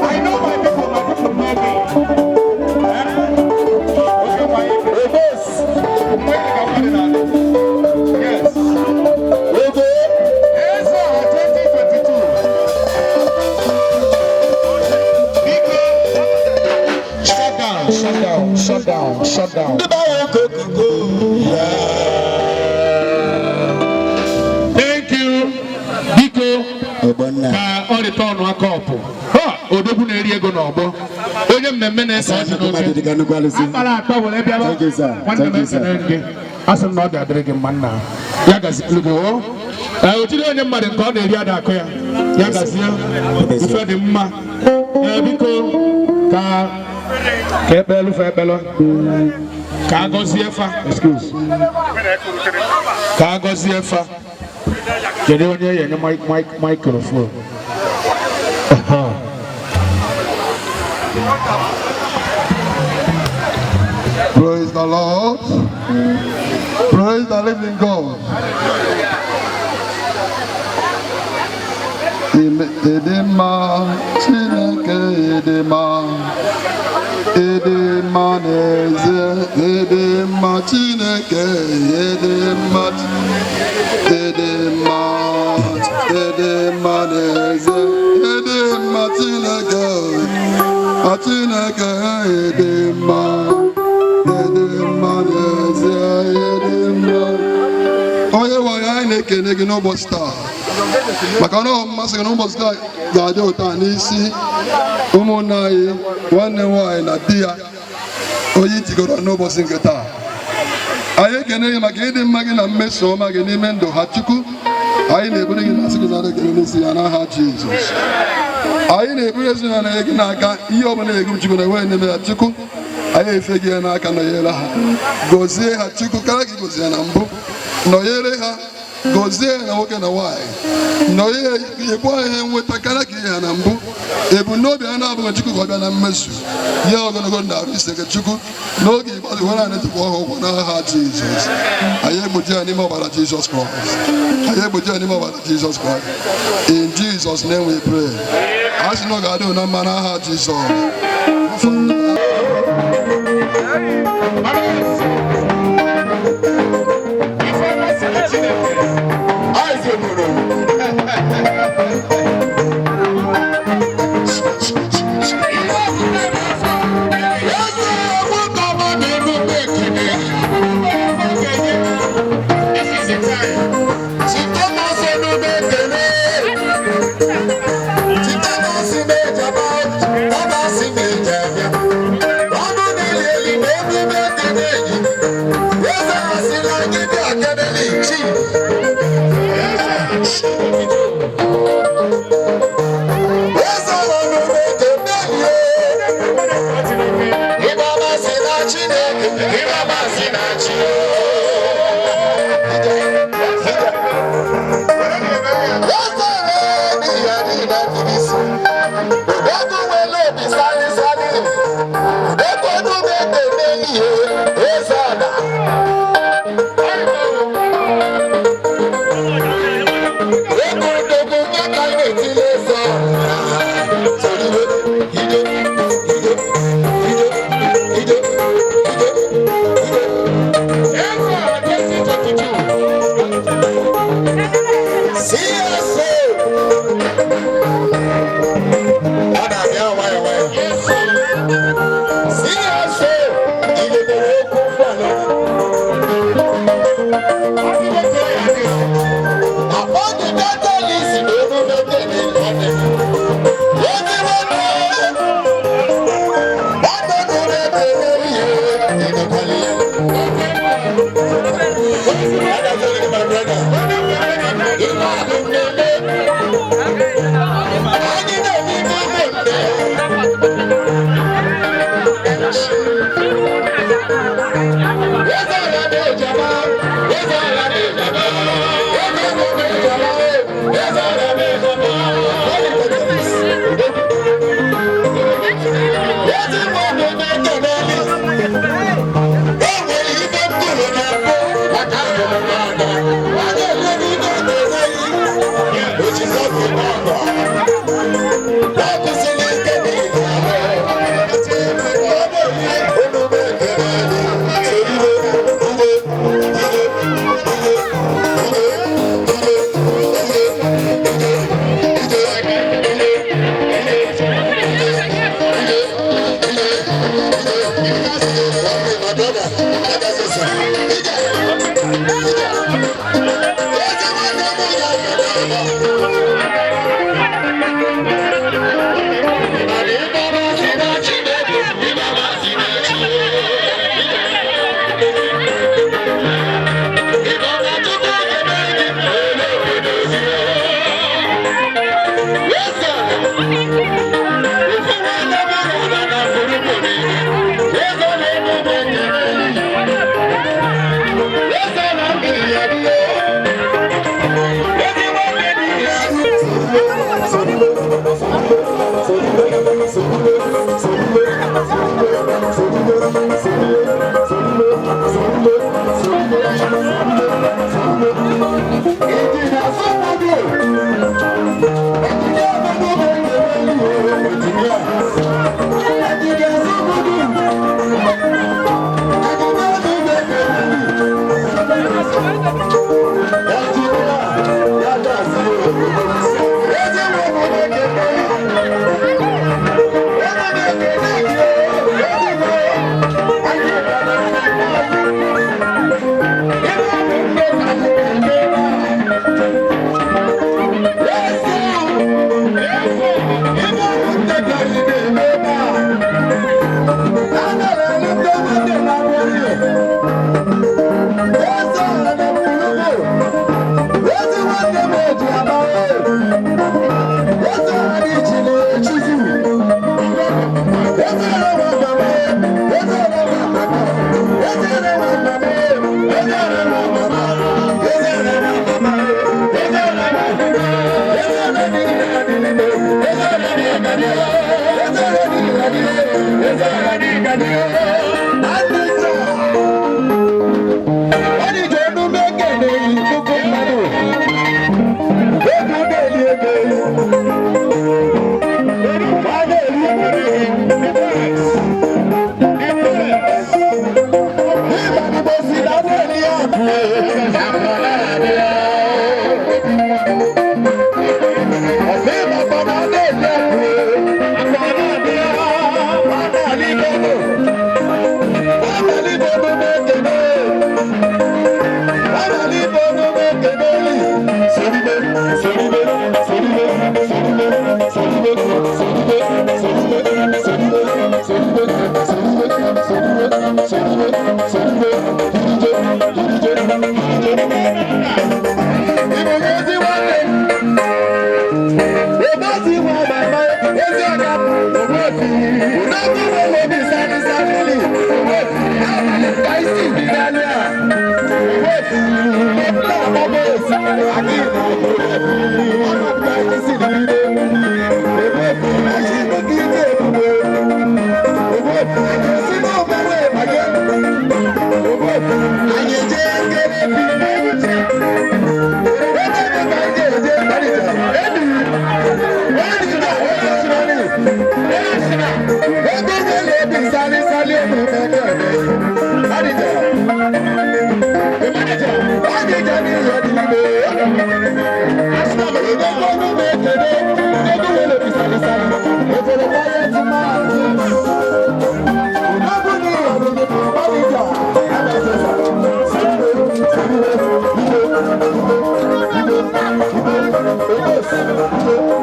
I know my people know me. Yes. Eze ọha 2022. Biko, shut down, shut down, shut down, shut down. Thank you. Biko, ka ọ return aka ọpụ. Ha, odogwu na-eri ego n'ọgbọ. Onye mmemme na-ese ọjị n'oche. Akpara akpa were bịaba. Thank you, sir. Nwanne m, Thank you, sir. ekele gị. Asị m na ọ ga-adịrị gị mma, nna. Ya gazielu gị o. Ee, o jiri onye mmadụ nke ọ na-eri ada akụ ya. Ya gazie. Ife dị mma. Ee, biko, ka ekpelu fa ekpelu. Ka a gọzie fa. Excuse. Ka a gọzie fa. Kedu onye ya enye microphone? Aha. Praise the Lord. Praise the living God. Ịdị mma, Chineke, ịdị mma. Ịdị mma n'ezie, ịdị mma, Chineke, ịdị mma. Ịdị mma, ịdị mma n'ezie, ịdị mma, Chineke. A Chineke, ịdị mma. Ịdị mma n'ezie, ịdị mma. Onye nwe anyị, anyị na-ekene gị n'ụbọchị taa maka na ọ mmasị gị n'ụbọchị taa ga-adị ụtọ a n'isi ụmụnne anyị, nwanne m nwaanyị na di ya, onye itigoro n'ụbọchị nke taa. Anyị ekene gị maka ịdị mma gị na mmeso ọma gị n'ime ndụ ha. Chukwu, anyị na-eburu gị na-asị gị nara ekele n'isi ya n'aha Jizọs. Anyị na-eburu ezinụlọ gị n'aka. Ihe ọbụla egu Chukwu na enweghị n'ime ya, Chukwu, anyị efe gị ya n'aka. Nọnyere ha, gọzie ha, Chukwu, karịa ka ị gọzie ya na mbụ. Nọnyere ha, gọzie ha na nwoke na nwaanyị. Nọnyere, nyekwa ha ihe nweta karịa ka ihe ha na mbụ. Ebumnobi ha na-abụghị, Chukwu, ka ọ bịa na mmezu ihe ogologo na arụ ise gị, Chukwu, n'oge ikpeazụ were anyị tụkwa ọha ụgwọ n'aha Jizọs. Anyị egbochi ya n'ime ọbara Jizọs Kraịst. Anyị egbochi ya n'ime ọbara Jizọs Kraịst. In Jesus' name we pray. A sị na ọ ga-adị na mma n'aha Jizọs. Thank you.